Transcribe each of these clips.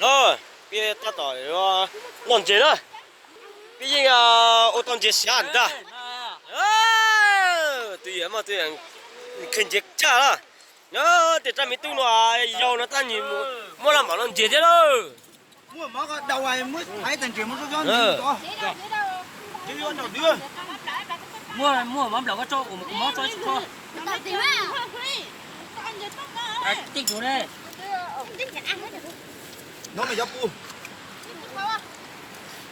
No, peb tab tom noj ntses na, peb yeej ua tau ntses siav ntag. Tus yawm mas tus yawm nqhis ntses tshaj na. Tej rab me tub no yau no tab nws muab laj mam noj ntses thiab lawm. Muaj mov nplaum koj tso, kuv mov tso ib tug. Tij kuv ne.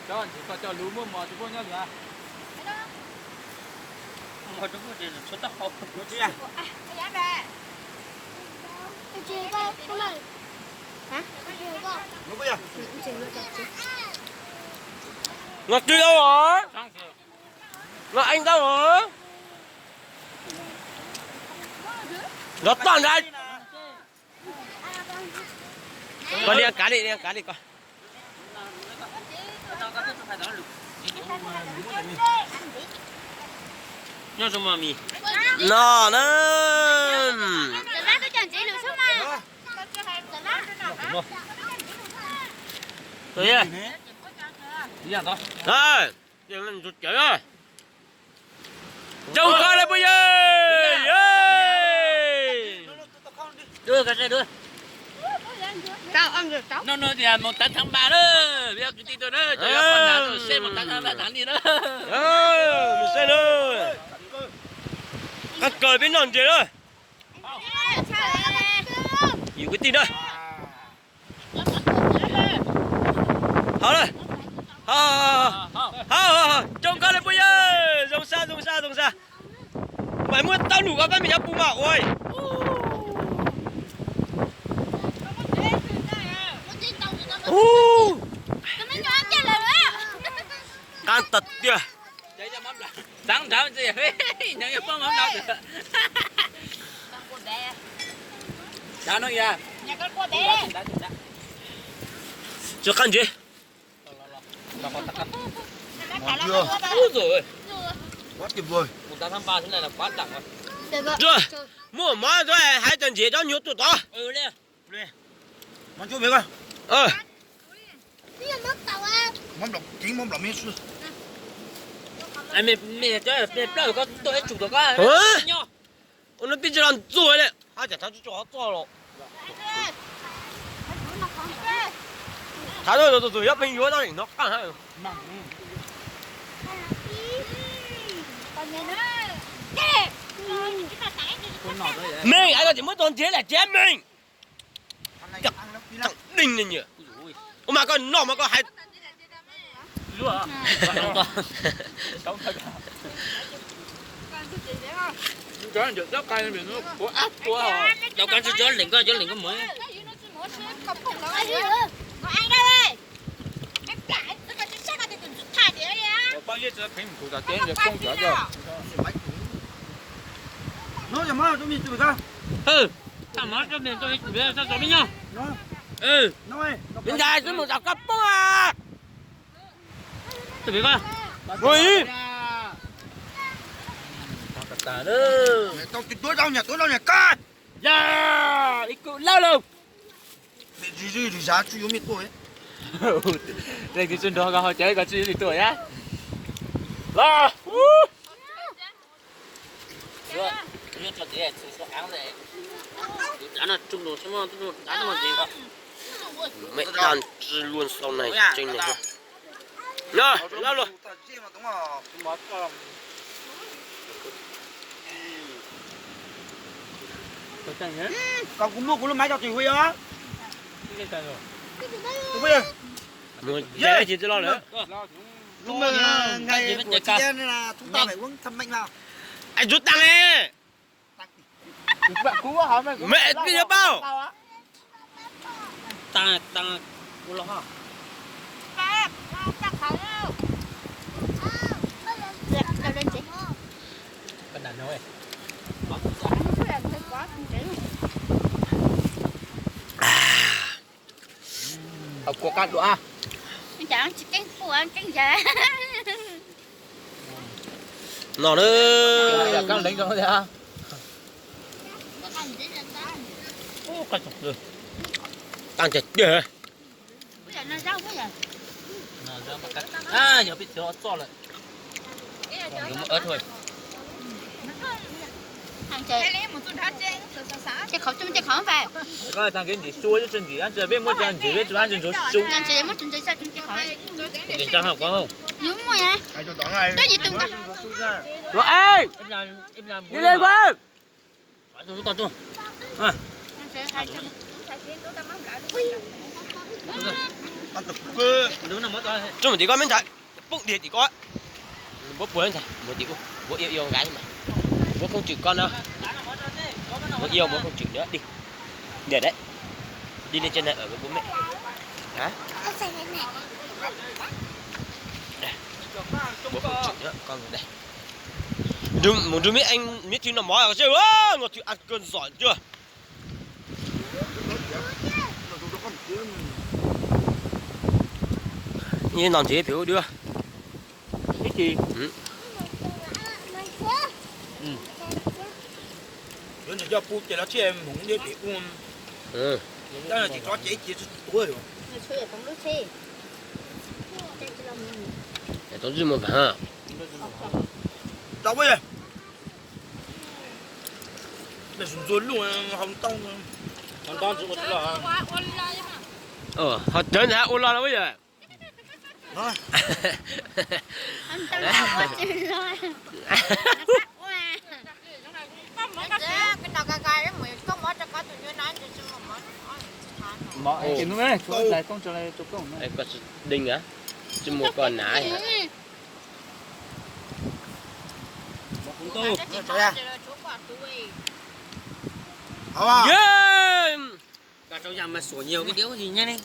Cov ntxiv koj coj lus muaj mov tsis muaj nyob lawm. Mov rau kuv tshuav taub hau. Noj twb tau os. Noj eeb tau os. Nrov toj nrad. Koj li kav li, li kav li koj. No na. Cawv, cawv, cawv. Zoo koj li puas yog? No no tias mus tav thaj npas na, yog kwv tij tuaj na, cov yuav pom na, seb mus tav thaj npas thav li na. Mus seb na. Qab kawg peb noj ntses na. Yus kwv tij na. Hauv na. Hauv, hauv, hauv, zoo koj li puas yog? Zoo sab, zoo sab, zoo sab. Mas muaj tau num koj pab me cov pus mas ua. Qab tag tiag. Xav nrad, nyob poob hauv no. Tsis qab ntses. Muaj mov hais txog ntses cov nyuag tuaj tod. Ua no peb tsis los ntxuag li, hab cam thav tsis tso qhov txoj los. Thav tus tus yog pheej yuav tau no qaj. Meej, es koj tsis muab tau nrhiav lam tsev meej. Deej nyiam. Ua mas koj noj mas koj hais. Cov leem koj, cov leem koj mus. Pab liab tsis pheej mus kuv tas teb poob cov coj. Thaj mov rau me tub, me ntxhais xwb mus zam koj poob. Tau tus tuav zau nyam tuav zau nyam koj. Ya, ib kub lawm lauj. Leej twg tsis nrog koj haus cawv koj tsis li tuaj yab. Los. Mẹ đang trư luôn sau này trên này. Nè, lao luôn. Koj kuv muab kuv lub máy cho Thùy Huy os. Mus dai tsis tau los lawm. Chúng ta phải uống thật mạnh vào. Anh rút tăng đi. Mấy anh biết bao? Tăng, tăng, u lo ho. Hauv kua qab dua. No na. Kab leev zoo thiab. Tag nrho tiag. Yog peb txiv txoj lawm. Koj tag kev ntsim sua ib tse ntsim, peb muab tso ntsim peb tsuas ntsim ntsuav su. Tsuj mus tim koj me ntxhais, poob diag tim koj. Muab puag ntxhais, muab tim ub, muab iau iau nqaij mas. Muab koob tswm koj no. Muab iau muab koob tswm no dig. Diag dab. Dig li tse na, muab me. Muab koob tswm no koj. Mus nrug me eej me thwv no mov seb, no thwv a kawg zom ntsuag. No ntxiv pem ub dua. Coj pub ces los thiaj mus pem ub. Ces tso ces ib cia tsis tuav. Tau ntxwg mus pem. Tau ua, ntxuag luj hau ntoo. Ho tawv ntawd ua los los yog. Koj tsis deej a, tsis muaj koj nav. Koj rau yas mas suam nhiều cái điếu gì nha.